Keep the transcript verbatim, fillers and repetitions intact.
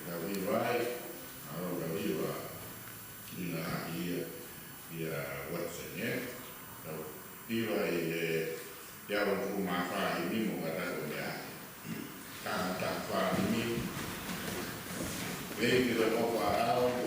Tau hiva ai, ʻa ʻetau hiva ʻi he ʻaho ni, ʻa Watson, ē? Tau hiva ʻi he teau uofulu mā fā himi mo kātaki ʻo meʻa. Taha taha fā himi. Vei ki he ʻofa ʻaʻau,